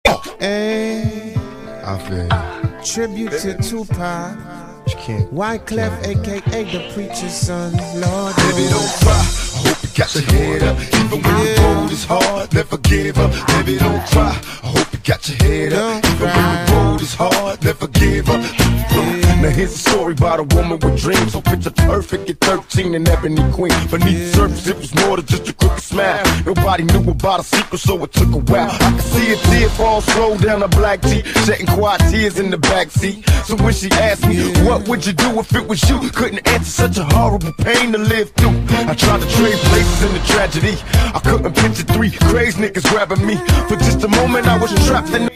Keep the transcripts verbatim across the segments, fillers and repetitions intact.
Hey, I feel you. Tribute to Tupac. You can't Wyclef, A K A the preacher's son. Lord, baby, don't cry. I hope you got your head up. Even when the road is hard, never give up. Baby, don't cry. I hope you got your head up. Even when the road is hard, never give up. Now here's a story about a woman with dreams. So picture perfect at thirteen, an ebony queen. Beneath the surface, it was more than just a crooked smile. Nobody knew about a secret, so it took a while. I could see a tear fall slow down a black tee, shedding quiet tears in the back seat. So when she asked me, "What would you do if it was you?" Couldn't answer, such a horrible pain to live through. I tried to trade places in the tragedy. I couldn't picture three crazy niggas grabbing me. For just a moment, I was trapped in the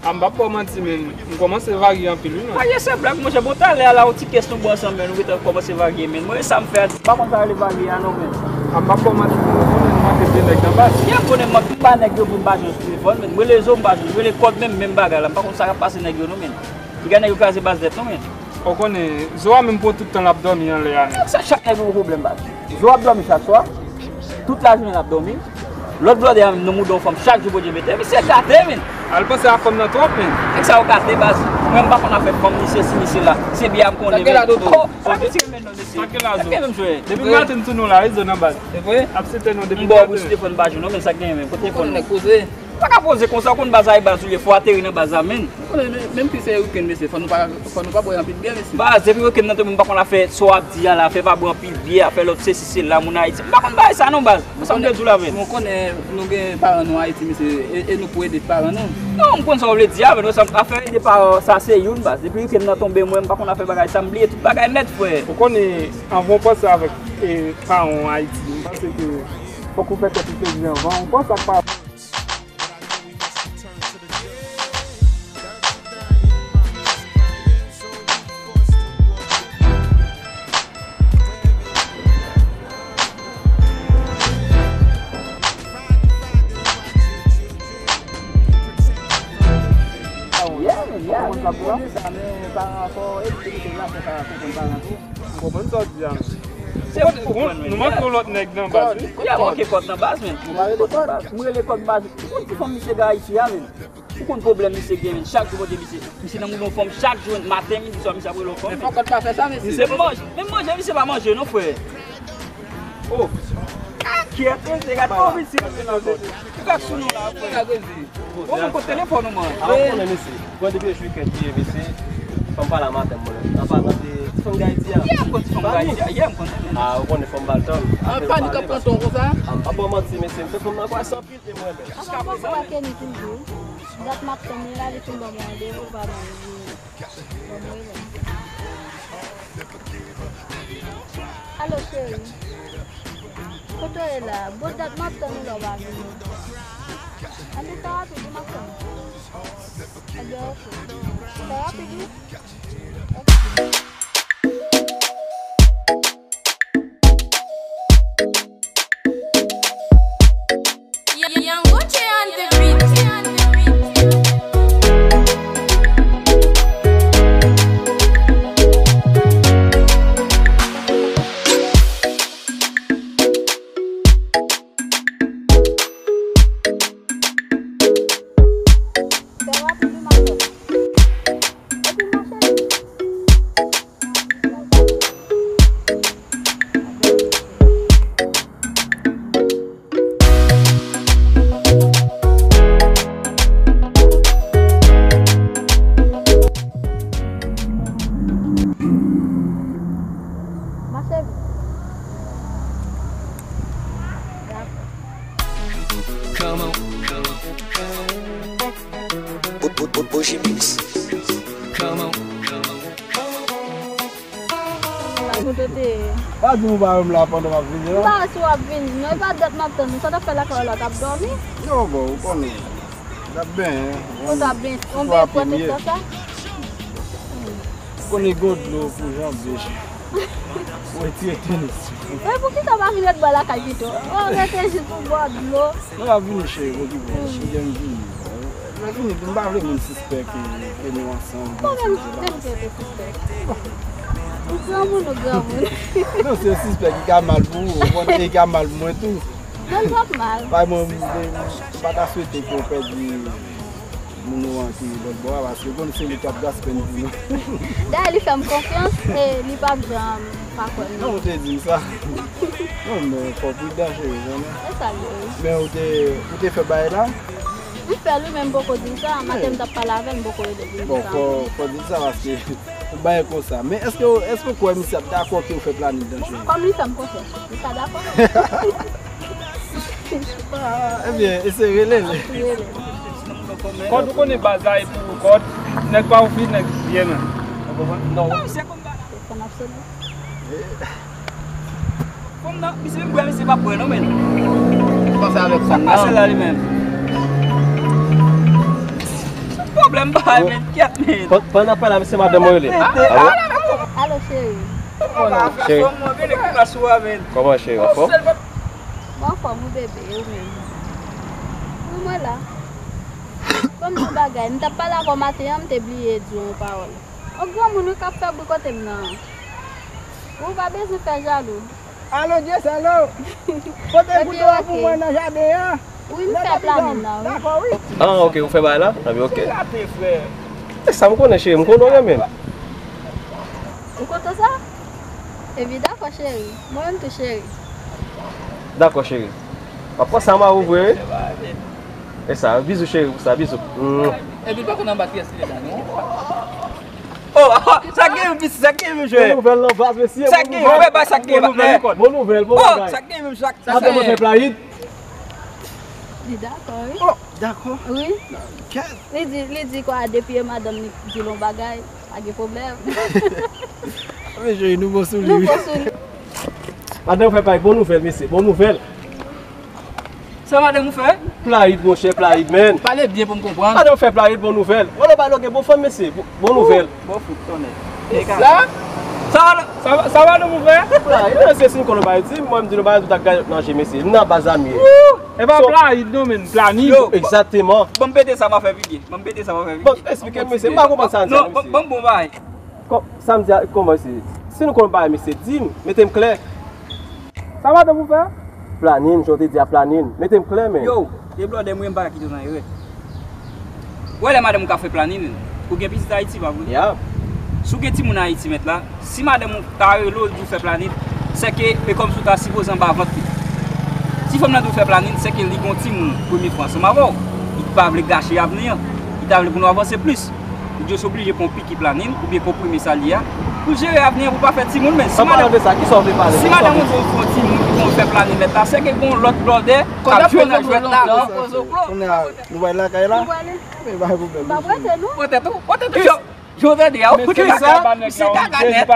A m p ap ba w manti, men m kòmanse varye anpil, wi, non. Varye se blag, monchè. Bon, talè a la, yon ti kès nou bwè ansanm, men nou gentan kòmanse varye, men. Mwen, sa m fè a, m pa konn sa rele varye a, non, men. A m p ap ba w manti, men mwen konnen m manke de nèg nan baz. Byen konnen m manke, m ba nèg yo pou m pa jwenn sou telefòn, men. M rele Zo, m pa jwenn. M rele Kòd menm, menm bagay la. M pa konn sa k ap pase nèg yo, non, men. Piga nèg yo kraze baz nèt, non, men. Ou konnen, Zo a menm pran tout tan l ap dòmi anlè a, men. Sa, chak nèg gen yon pwoblèm, baz. Zo ap dòmi chak swa. Tout lajounen l ap dòmi. Lòt blòdè a menm nan mouda yon fanm chak jou Bondye mete. Misye gate, men. Al panse a fanm nan twòp, men. Nèg sa yo gate, baz. Mwen, m pa konn afè fanm, misye si, misye la. Se byen a m konnen, men. Oh, sa misye renmen non, mesye. Sa k gen la, Zo? Sa k gen menm, jwè? Depi maten m sou nou la, wi, Zo nan baz. Se vre? Ap site nou depi maten. M ba w bouch telefòn pa jou, non, men sa k gen menm? Kote telefòn nan? Nèg poze. Pa ka poze konsa, ou konn baz la e baz ou ye, fò ateri nan baz la, men. Ou konnen, men, menm si se wikenn, mesye, fò nou pa, fò nou pa bwè anpil byè, mesye. Baz, depi wikenn nan tonbe, m pa konn afè sa w ap di a la, afè pa bwè anpil byè, afè lòt sesi sela, moun Ayiti. M pa konn bagay sa non, baz. Mwen sa m vle di w la, men. Ou konnen nou gen paran nou Ayiti, mesye, e, e nou pou ede paran nou. Non, m konn sa w vle di a, men afè ede paran, sa se youn, baz. Depi wikenn nan tonbe, mwen, m pa konn afè bagay sa, m bliye tout bagay nèt, frè. Ou konnen, anvan w panse avèk, e, paran w Ayiti, m panse ke fòk ou fè tèt ou plezi anvan, ou panse ak paran. Ou konprann sa w di a, men. Se ou ki konprann, men. Nou manke yon lòt nèg nan baz, wi. Kòd. Ya, manke Kòd nan baz, men. Ou pa rele Kòd? M rele Kòd baz. Ou konn ki fanm misye gen Ayiti a, men? Ou konn pwoblèm misye gen, men? Chak jou, Bondye, misye, misye nan mouda yon fanm. Chak jou, maten, midi, swa, misye ap rele yon fanm. Men fò Kòd pa fè sa, mesye. Misye manje, menm manje, misye pa manje, non, frè. Oh. Kyèt, mesye, gade kòman misye ap rele ankò. Ou ka sou nou la, frè. Ou konn kote telefòn ou, man. A, ou konnen, mesye. Bon, depi jwi kèt byen, mesye. Fò m pale a madanm mwen. Nan palan de ti fanm Ayiti a. Yeah, m konn ti fanm Ayiti a. Yeah, m konn. A, ou konnen fò m ba l tan. An panik ap pran tan konsa. A, m pa ba w manti, mesye. M fè fanm nan kwè sa anpil de mwen, men. Apa konsa w a Kenny toujou? Dat m ap tann li la, li fin ban mwen randevou, li pa ban mwen vini. Ban mwen rele. Alo, cheri. Kote w ye la? Bon, dat m ap tann ou la, w pa vini. Anben, fè rapid wi, m ap tann ou. Anben, oke. Fè rapid wi. Young Gucci on the beat. Fè rapid wi, m ap tann. Epi mache vit. Mache vit. Dakò. Bo-, bo-, bo-, Bougie Mix. Kote w te ye? Pa di m ou pa wè m la pandan m ap vini la. M pa wè si w ap vini. Non, e pa dat m ap tann ou. Sa w t ap fè lakay ou la, w t ap dòmi? Non, bon, ou konnen. M t ap benyen. Ou t ap benyen. Ou benyen pran tout tan sa? Konnen gon dlo pou janbe. Ou retire tenis. Men poukisa w pa vin ret bò lakay pito? Ou rete jis pou bò dlo. Non, m ap vini, cheri, okipe w. M gen m vini. M vini, m pa vle moun sispèk ke, ke nou ansanm. Bon, menm, menm si yo te sispèk. Ou granmoun, ou granmoun. Non, se yo sispèk ki ka mal pou ou, ou konn, e ka mal pou mwen tou. Donn twòp mal. Bay mwen, mwen, mwen pa ta swete ke w pèdi moun ou an ki lòt bò a, paske w konn se li k ap gaspiye pou nou. Dayè, li fè m konfyans e li p ap janm pa kwè m. Non, ou te di m sa. Non, men fò w pridan, cheri, konnen. E sa l ye, wi. Men ou te, ou te fè bagay la? M fè l, wi, men m poko di l sa. Maten m t ap pale avè l, m poko rele l pou m di sa. Bon, fò, fò di l sa, paske ou bay konsa. Men èske, èske w kwè misye ap dakò ke w fè planin nan, cheri? Kòm li fè m konfyans, li ka dakò. Ah, ebyen, eseye rele l. Kòd, ou konnen baz la e pou kòd. Nèg pa ofri nèg byen, men. Ou konprann? Non. Telefòn ap sonnen. Fanm nan, misye menm bwè, misye pa bwè non, men. Panse avèk fanm nan. Pase la li menm. Pwoblèm pa, men, kèt, men. Pandan n ap pale, se madanm mwen rele. Alo? Alo, cheri. Cheri. Kòman, cheri, anfòm? Mwen anfòm, wi, bebe, e ou menm? Wi, mwen la. Ban m di w bagay, m t ap pale avè w maten an, m te bliye di w yon pawòl. Yon granmoun wi k ap fè bri kote m nan. Ou pa bezwen fè jalou. Alo, Jess, alo. Pote kouto a pou mwen nan jaden an. Wi, m fè planin nan, wi. Dakò, wi. Ah, ok, ou fè bagay la? Anben, ok. Se rate, frè. E sa m konnen, cheri, m konnen w renmen m. Ou kontan sa? Epi dakò, cheri. Mwen menm tou, cheri. Dakò, cheri. W ap pran sa m a ou vre, wi? E sa, bizou, cheri, pou sa, bizou. Mm. Epi l pa konn anba kiyès li ye la, non? Oh, sa k gen, mesye, sa k gen, mesye? Bon nouvèl nan baz, mesye. Sa k gen, frè, ba sa k gen, bon nouvèl, bon nouvèl, bon bagay. Oh, sa k gen, mesye, sa k gen. Madanm mwen fè playit. Li dakò, wi. Oh, dakò. Wi. Li di, li di kwa, depi e madanm li di l yon bagay, pa gen pwoblèm. Men cheri, nou bon sou li, wi. Nou bon sou li. Madanm fè playit, bon nouvèl, mesye, bon nouvèl. Sa madanm ou fè? Playit, monchè, playit, men. Pale byen pou m konprann. Madanm fè playit, bon nouvèl. Wè, lè w bay lòt gen bon fanm, mesye, bon, bon nouvèl. Bon fout, tonnè. E sa? Sa, sa, sa madanm ou fè? Playit, mesye, si nou konn yon bagay, di m, mwen, m di nou bagay, tout ak gayòt nan je, mesye. M nan baz la m ye. E pa playit, non, men, planin. Yo, egzakteman. Ban m pete sa, m a fè pibye. Ban m pete sa, m a fè pibye. Bon, eksplike m, mesye, m pa konprann sa w di a, mesye. Non, ban, ban m bon bagay. Kò-, sa m di a, kòman se? Si nou konn bagay, mesye, di m, mete m klè. Sa madanm ou fè? Planin, jan w te di a, planin. Mete m klè, men. Yo, e blòdè m, wi, m pa ka kite w nan erè. Ou wè lè madanm ou ka fè planin, ou gen pitit Ayiti, pa vre? Ya. Si w gen timoun Ayiti, mèt la, si madanm ou ta rele w, di w fè planin, sèke e kòmsi w ta sipoze anba vant li. Si fanm nan di w fè planin, sèke li gen yon timoun premye fwa ansanm avè w. Li pa vle gache avni an. Li ta vle pou nou avanse plis. Li just oblije pran yon piki planin oubyen konprime sa li ye a pou l jere avni an pou l pa fè timoun, men si madanm, si madanm ou di w fè yon timoun pou w fè planin mèt la, sèke gon lòt blòdè k ap jwe nan jwèt la. Kounye a, nou pral lakay la? Nou prale. Men pa gen pwoblèm, mesye. Pote tou, pote tou. Jan w tande a, misye kaka nèt.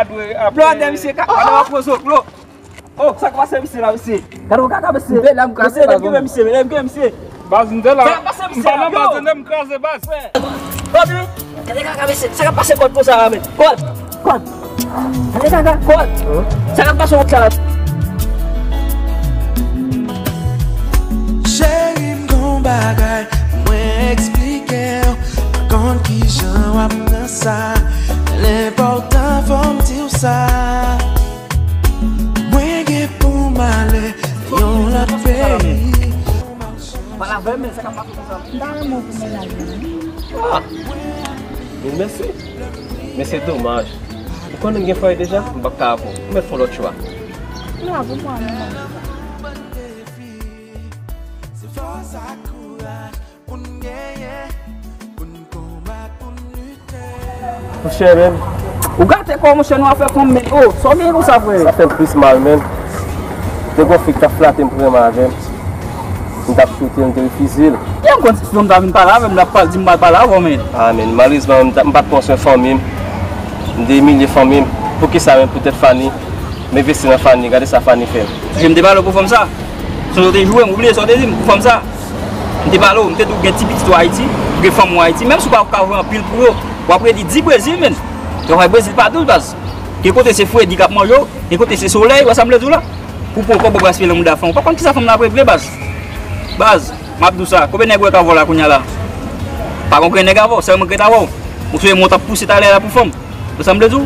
Blòdè misye kaka, madanm ap pran zoklo. Oh, sa k pase misye la, mesye? Gade yon kaka, mesye. Mesye, lè m kraze, mesye, lè m kraze, mesye. Baz, m te la. Sa k pase misye la? M pa nan baz, yo, lè m kraze baz. Gade kaka, mesye. Sa k ap pase kòd konsa la, men? Kòd, kòd. Gade kaka, kòd. Sa k ap pase kòd sa la? Cheri, m gon bagay mwen eksplike w. Pa konn kijan w ap nan sa. L enpòtan fò m di w sa. Mwen gen pou m ale yon lòt peyi. Pale avè m, men sa k ap pase konsa. M ta renmen w pou mennaj mwen, wi. Ah! Mil mèsi. Men se domaj. Ou konnen m gen fanmi deja, m p ap ka avè w. Ou mèt fè yon lòt chwa. Non, pou mwen, non. Monchè, men. Ou gate kò w, monchè, nou afè fanm, men. Oh, sa w genyen konsa, frè? Sa fè m plis mal, men. Te gon fi ki t ap flate m pou renmen avè m. M t ap swete l, m te refize l. Kiyè m konn si fanm ta vin pale avè m, l ap pale, di m pral pale avè w, men. Ah, men, malerezman, m t ap, m pa t pran swen fanmi m. M te imilye fanmi m. Poukisa, men, poutèt Fanny? M envesti nan Fanny, gade sa Fanny fè m. Sonje m te pale w pou fanm sa. Sonje w te joure m, ou bliye sa w te di m pou fanm sa. M te pale w, m te di w gen ti pitit ou Ayiti, ou gen fanmi w Ayiti, menm si w pa ka voye anpil pou yo, w ap redi di Brezil, men. Travay Brezil pa douz, baz. Gen kote se fredi k ap manje w, gen kote se solèy, wè sa m vle di w la? Pou pran kòb ou gaspiye nan mouda fanm ou. Pa konn kisa fanm nan ap regle, baz. Baz, m ap di w sa, konbyen nèg ou wè k ap vòlò la kounye a la? Pa gon grenn nèg avè w, sèlman k ret avè w. Ou sonje mwen t ap pouse talè a la pou fanm. Wè sa m vle di w?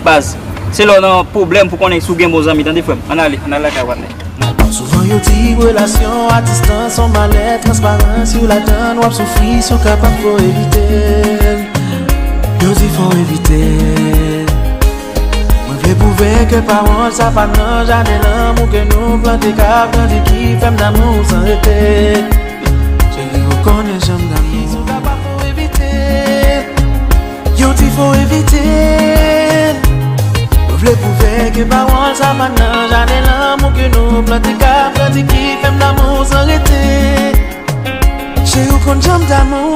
Baz, se lè w nan pwoblèm pou konnen si w gen bon zanmi, tande frè m. Ann ale, ann ale lakay ou, patnè. Mwen pran souvan Yo di relasyon a distans se yon malè, transparan si w ladan l w ap soufri, si w kapab fò evite l. Yo di fò w evite l. Mwen vle pwouve ke pawòl sa pa nan jaden lanmou ke nou plante k ap grandi ki fè m damou san rete. Cheri, ou konnen jan m damou. Yo di fò w evite l. Mwen vle pwouve ke pawòl sa pa nan jaden lanmou ke nou plante k ap grandi ki fè m damou san rete. Cheri, ou konn jan m damou.